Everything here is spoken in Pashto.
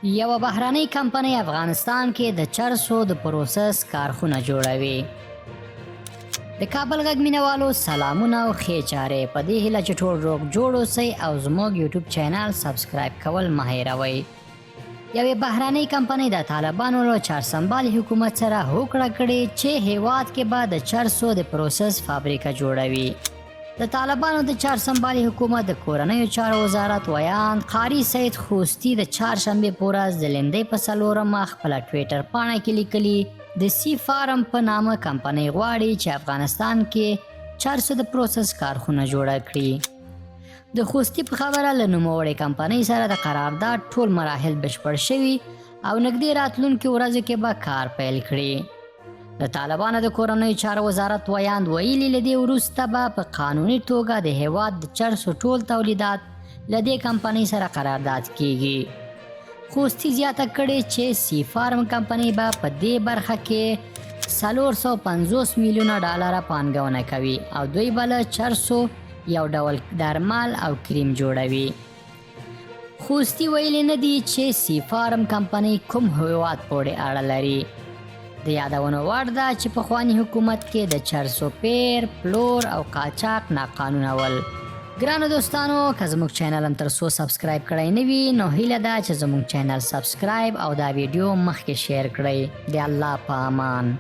یوه بهرنۍ کمپنۍ افغانستان کې د چرسو د پروسس کارخونه جوړوي. د کابل غږ مینوالو سلامونه او ښې چارې، په دې هیله چې ټول روغ جوړ اوسئ او زموږ یوټیوب چینل سبسکرایب کول مه هېروئ. یوې بهرنۍ کمپنۍ د طالبانو له چارسمبالي حکومت سره هوکړه کړې چې هیواد کې به د چرسو د پروسس فابریکه جوړوي. د طالبانو د چارسمبالي حکومت د کورنیو چارو وزارت ویاند قاري سید خوستي د چهارشنبې په ورځ د لیندۍ په څلورمه خپله ټویټر پاڼه کې لیکلي، د سی فارم په نامه کمپنۍ غواړي چې افغانستان کې چرسو د پروسس کارخونه جوړه کړي. د خوستي په خبره، له نوموړې کمپنۍ سره د قرارداد ټول مراحل بشپړ شوي او نږدې راتلونکو ورځو کې به کار پیل کړي. د طالبانو د کورنیو چارو وزارت ویاند ویلي، له دې وروسته به په قانوني توګه د هیواد د چرسو ټول تولیدات له دې کمپنۍ سره قرارداد کیږي. خوستي زیاته کړې چې سی فارم کمپنۍ به په دې برخه کې 450 میلیونه ډالره پانګونه کوي او دوی به له چرسو یو ډول درمل او کریم جوړوي. خوستي ویلي نه دي چې سی فارم کمپنۍ کوم هیواد پورې اړه لري. د یادونو وړ ده چې پخواني حکومت کې د چرسو پیر، پلور او قاچاق ناقانونه ول. ګرانو دوستانو، که زموږ چینل هم تر څو سبسکرایب کړی نه وي، نو هیله ده چې زموږ چینل سبسکرایب او دا ویډیو مخکې شیر کړئ. د الله په امان.